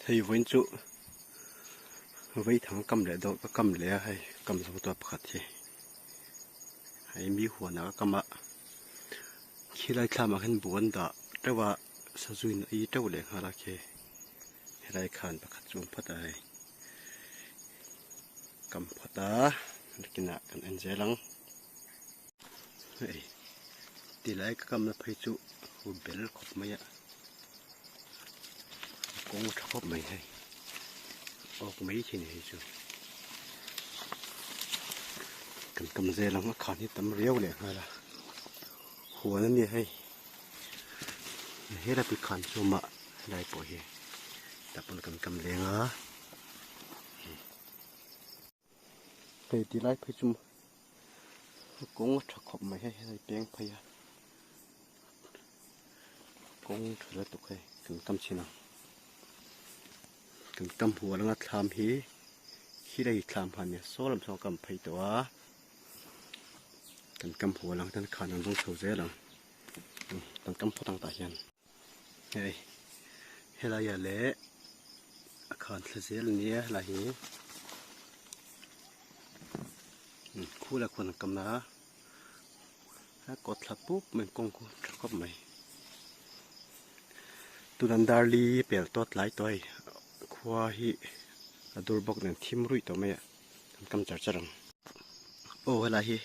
Hei vawiin chu vaithang kam leh deuh ka kam leh a hei kam zo tawh pakhat hi hei mi huanah ka kam a khilai thlamah khian buh an dah teuh a sazuin a ei teuh leh nghal a khi helai khan pakhat chu a awm phawt a hei kam phawt a nakinah kan en zel ang hei tilai ka kamna phei chu hu bel khawp mai a kawng tha khawp mai hei awk mai thin hei chu kan kam zel ang a khan hi tam riau leh nghal a huan a nia hei helai khan chu mah helai pawh hi tah pawn kan kam leng a. Hei ti lai phei chu kawng a tha khawp mai hei hei peng phei a kawng tha lutuk hei kan kam chhin ang kan kam hual anga thlam hi khi lei thlam han nia saw lam sawn a kam phei tawh a kan kam hual ang hian khan an zawng chho zel ang kan kam phawt ang tah hian. Hei helai ah leh a khan thla zel a nia helai hi khul ah khuan an kam a a kawt thla pup mai kawng khu tha khawp mai tuna darli pel tawt tlai tawh hei khua hi a dur bawk nen thim ruih tawh mai a an kam char char ang aw helai hi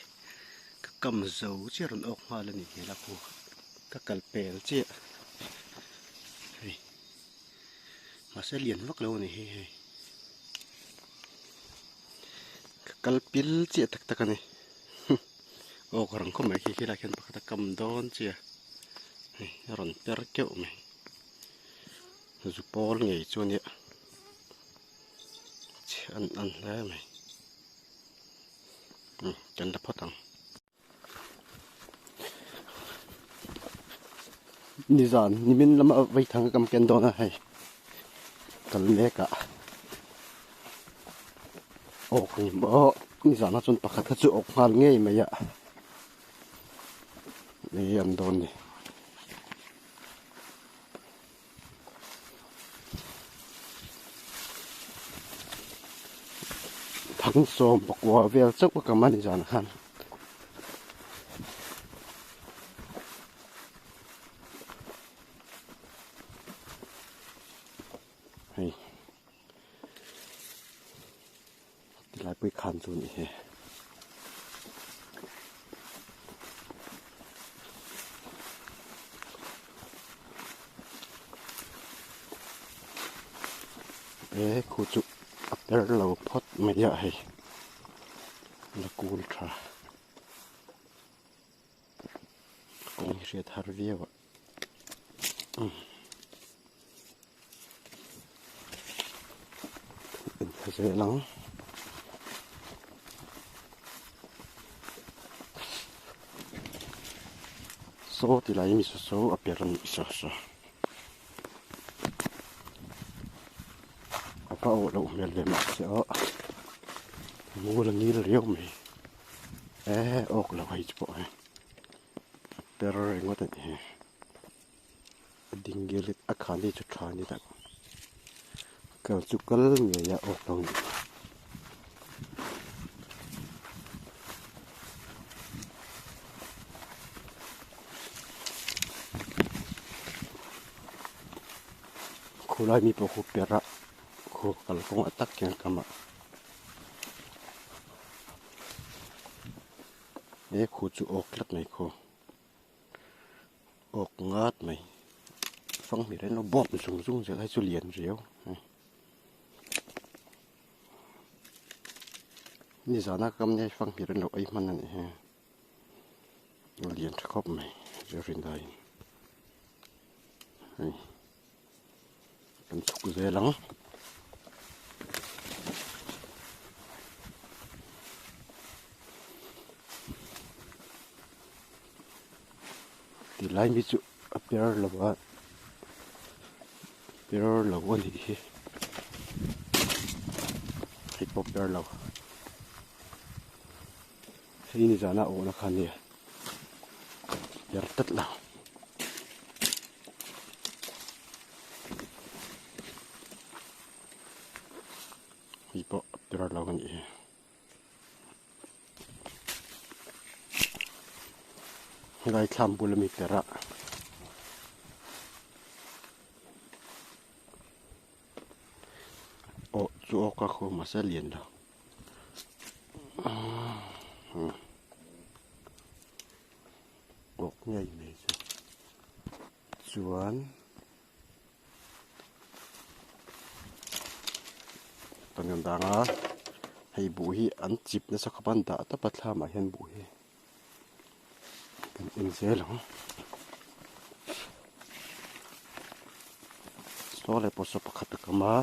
ka kam zo chiah rawn awk nghal a ni hmel a khu ka kal pel chiah hei mahse lian vak lo a ni hei hei ka kal pil chiah tak tak a ni awk rang khawp mai khi khilai khian pakhat a kam dawn chiah hei a rawn per keuh mai zu pawl ngei chu a nia. An an hle mai kan la phawt ang nizan nimin lama vaithang kam ken dawn a hei kal mek ah awk ni maw nizan ah chuan pakhat kha chu awk nghal ngei mai a ih an dawn ni. Thang sawm pakua vel chauh a kam a ni zan khan. Hei tilai pui khan chu ni hi. E khu chu a per lo phawt mai a hei la kul tha kawng hi hriat har viau a. Zel ang saw ti lai mi saw saw a per a nih saw saw a va awh loh hmel ve mahse aw ngur a ngil riau mai e awk lo hei chu pawh hei a per ringawt a ni hi. A ding ngil a khan hi chu tha ni tak kal chu kal ngei a awk lo ni. Khulai mi pawh khu per a khu kalkawng a tak hian kam a he khu chu awk tlat mai khu. Awk ngat mai fanghmir hian lo bawp zung zung zel hei chu lian riau nizana ka kam nia fanghmir an lo ei hman a nih hi a lian tha khawp mai chu rin daiin hei kan chhuk zel ang. Ti lai mi chu a per lo a per lo a nih hi hei pawh per lo hei ni zana awhna kha nia per tlat lo. Hei pawh a per lo a nih hi. Helai thlam bul ami per a. Aw chu awk a khu mahse a lian lo. Awk ngei mai chu. Chuan kan rawn dang a hei buh hi an chip nasa khawp a an dah tawp a thlamah hian buh hi kan en zel ang saw leh pawh saw pakhat a kam a.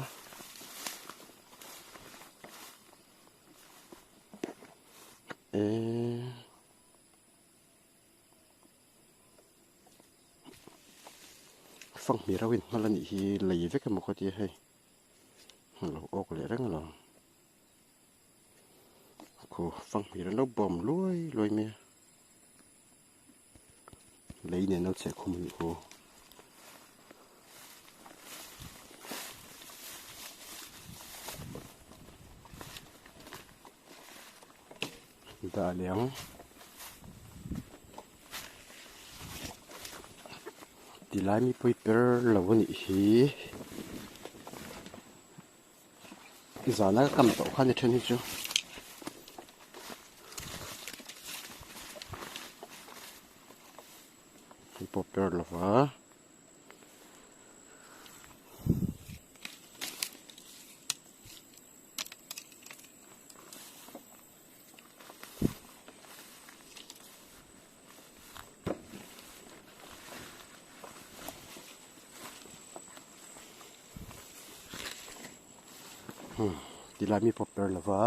Fanghmir ho in hmal anih hi lei vek emaw ka tia hei a lo awk leh reng alawm khu fanghmir an lo bawm luai luai mai a lei nen an lo chheh khum anih khu. Dah leh ang. Tilai mi pawi per lo a nih hi. Zana ka kam tawh kha ni then hi chu. Hei pawh per lo va. Tilai mi pawh per lova.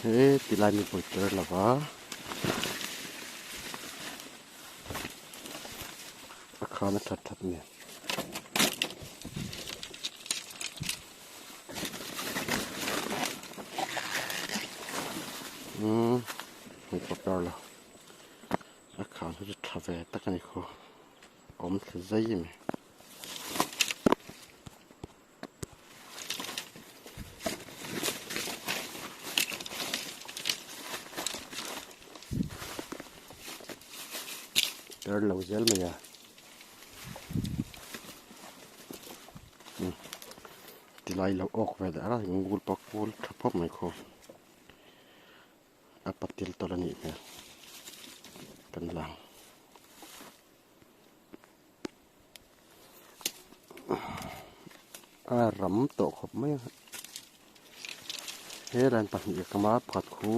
He tilai mi pawh per lova. A khan a that that nen. Umm hei pawh per lo. A khan hi chu tha ve tak a ni khaw. Awm thla zai mai. Per lo zel mai a tilai lo awk ve leh a ngul pawh kul tha phawp mai khaw a patil tawlh a nih hmel kan lang. A ram tawh khawp mai a he line pahnih a kam a pakhat khu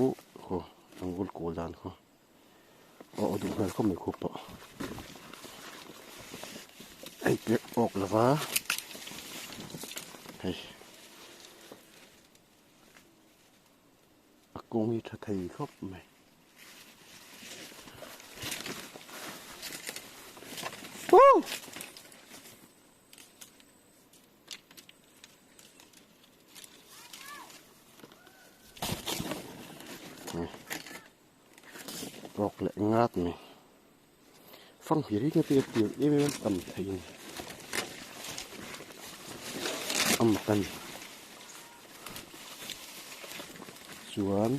khu angul kul dan khu aw aw duh hmel khawp mai khu pawh hei piak awk lova hei a kawng hi tha thei khawp mai. Tawk leh ngat mai fanghmir hi engati nge tiang em em tam thei a ni a mak a ni chuan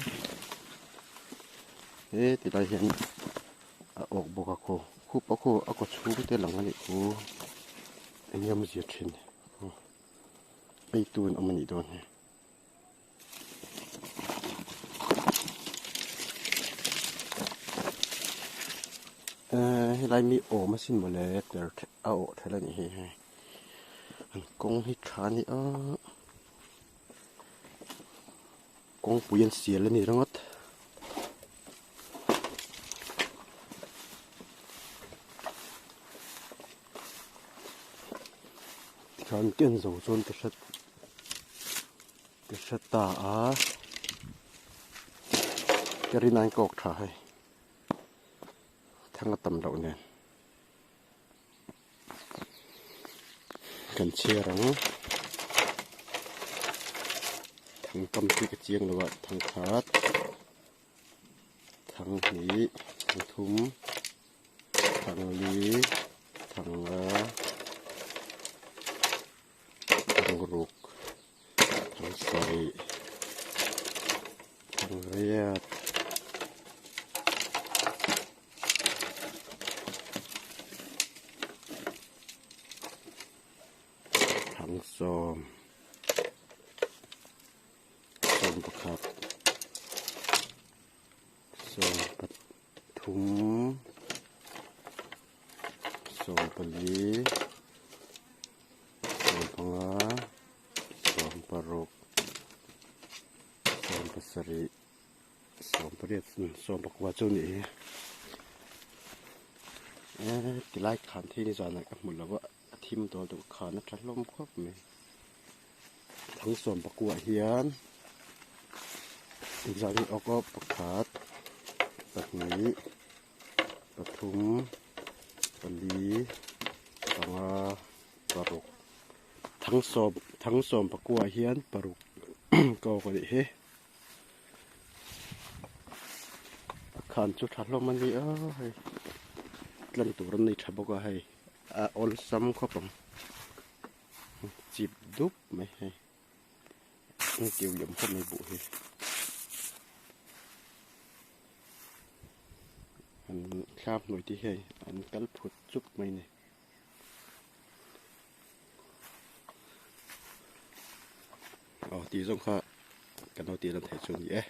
he tilai hian a awk bawk a khaw khup a khaw a kaw chhung te lang a nih khu eng nge awmzia thin eitu an awm a nih dawn hi. Helai mi awm asin mawle per a awh thelh a nih hi hei an kawng hi tha a ni a kawngpui an sial a ni ringawt. Tikhan ken zo chuan ka hre ka hre ta a ka rin aiin ka awk tha hei thang a tam loh nen kan chhiar ang thang kam khi ka chiang lo a thang khat thang hnih thang thum thang li. Sawm sawm pakhat sawm pathum sawm pali sawm panga sawm paruk sawm pasarih sawm pariat sawm pakua chu a nih hi eee tilai khan thei ni zanah ka hmu lo a. A thim dawl deuh khan a tha hlawm khawp mai. Thangsawm pakuah hian zan hi awk awk pakhat pahnih pathum pali panga paruk thangsawm thangsawm pakuah hian paruk ka awk a nih hi. A khan chu tha hlawm a ni a hei tlan tur an nei tha bawk a hei. A awlsam khawp ang chip dup mai hei an tiu liam khawp mai buh hi an thlam hnuai te hian an kal phut chup mai a ni. Aw tih zawng kha kan lo tih lan theih chu a ni e.